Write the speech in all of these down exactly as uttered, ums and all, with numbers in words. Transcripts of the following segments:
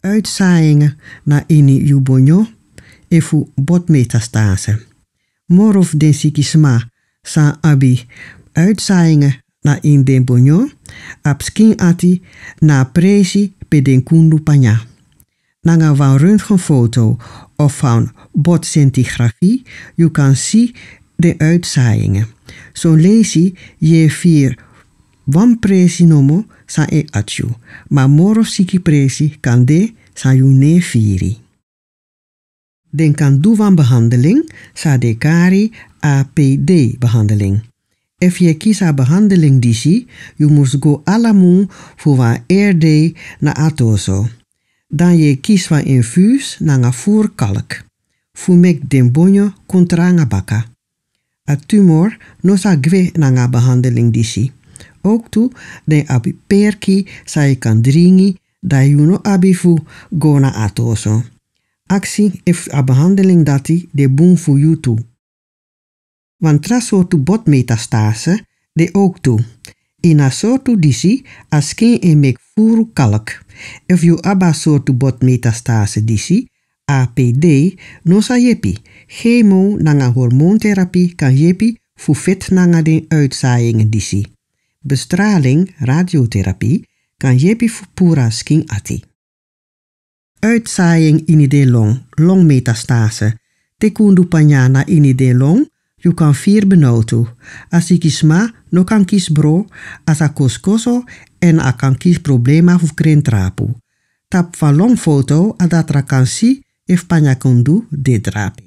Uitzaaiingen na ini yu bonyo efu botmetastase. Moro fu den sikisma san abi uitzaaiingen na ini den bonyo abi skin ati na a presi pe den kundu panya. Nanga wan röntgenfoto of wan botscintigrafie yu kan si den uitzaaiingen. Son leisi yu e firi wan presi nomo san e ati yu, ma moro siki presi kan de san yu no e firi. Den kan du wan behandeling san den e kari A P D behandeling. Efu yu e kisi a behandeling disi, yu mus go ala mun fu wan eri dei na ati oso. Dan yu e kisi wan infuus nanga furu kalk fu meki den bonyo kon tranga baka. A tumor no sa gwe nanga a behandeling disi. Ook tu den abi perki san yu kan dringi, dan yu no abi fu go na ati oso. Aksi efu a behandeling dati de bun fu yu tu. Wan tra sortu botmetastase de ook tu. Ini a sortu disi a skin e meki furu kalk. Efu yu abi a sortu botmetastase disi, A P D no sa yepi. Chemo nanga hormoontherapie kan yepi fu feti nanga den uitzaaiingen disi. Bestraling, radiotherapie, kan yepi fu puru a skin ati. Uitzaaiing ini den long, longmetastase. Te kundu panya na ini den long, yu kan firi benowtu. A sikisma no kan kisi bro, a sa kosi koso, èn a kan kisi problema fu krentrapu. Tapu wan longfoto a datra kan si efu panya kundu de drape.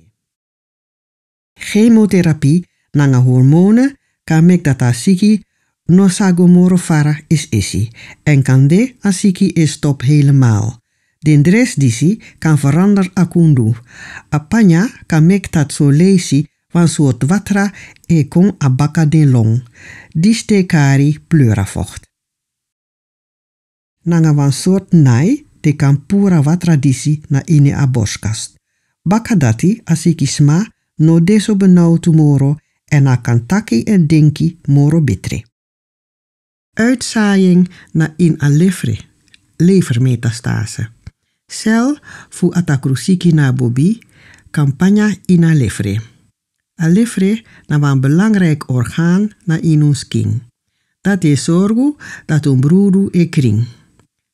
Chemotherapie nanga hormone kan meki dati a siki no sa go moro fara es'esi, èn kande a siki e stop helemaal. Den dres disi kan verander a kundu. A panya kan meki dati son leisi wan sortu watra e kon a baka den long. Disi den e kari pleuravocht. Nanga wan sortu nai den kan puru a watra disi na ini a borskast. Baka dati a sikisma no de so benowtu moro, èn a kan taki èn denki moro betre. Uitzaaiing na ini a lefre, levermetastase. Sel fu a takru siki na a bobi kan panya ini a lefre. A lefre na wan belangrijk orgaan na ini un skin. Dati e sorgu dati un brudu e krin.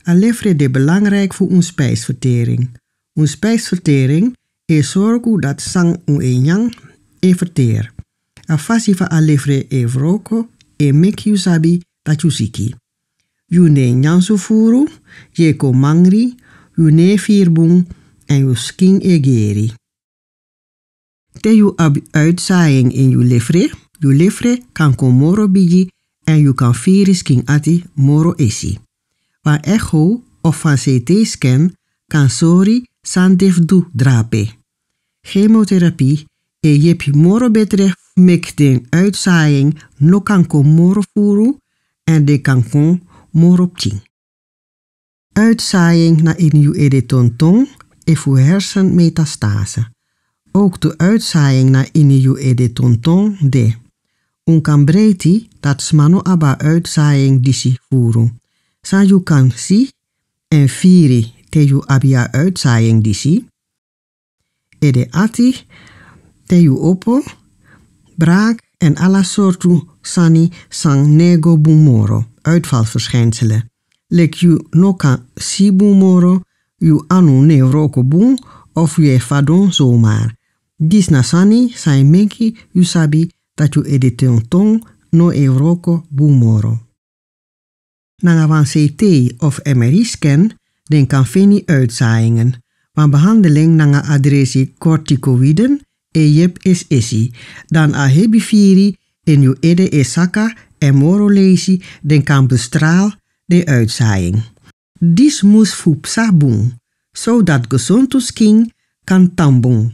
A lefre de belangrijk fu un spijsvertering. Un spijsvertering e sorgu dati san un e nyan e verteer. A fasi fa a lefre e wroko e meki yu sabi dati yu siki. Yu no e nyan so furu, yu e kon mangri, yu no e firi bun, èn yu skin e geri. Te yu abi uitzaaiing ini yu lefre, yu lefre kan kon moro bigi èn yu kan firi skin ati moro esi. Wan echo of wan C T-scan kan sori san de fu du drape. Chemotherapie e yepi moro betre fu meki den uitzaaiing no kan kon moro furu èn den kan kon moro pikin. Uitzaaiing na ini yu ede tonton efu hersenmetastase. Ook tu uitzaaiing na ini yu ede tonton de. Un kan breiti dati sma no abi a uitzaaiing disi furu. San yu kan si èn firi te yu abi a uitzaaiing disi? Ede ati, te yu opo, braak èn ala sortu sani san no e go bun moro, uitvalverschijnselen. Leki yu no kan si bun moro, yu anu no e wroko bun of yu e fadon zomaar. Disi na sani san e meki yu sabi dati yu ede tonton no e wroko bun moro. Nanga wan C T of M R I-scan den kan feni uitzaaiingen. Wan behandeling nanga a dresi corticoïden e yepi es'esi. Dan a hebi firi ini yu ede e saka èn moro leisi den kan bestraal den uitzaaiing. Disi mus fu psa bun, sodati gesontu skin kan tan bun.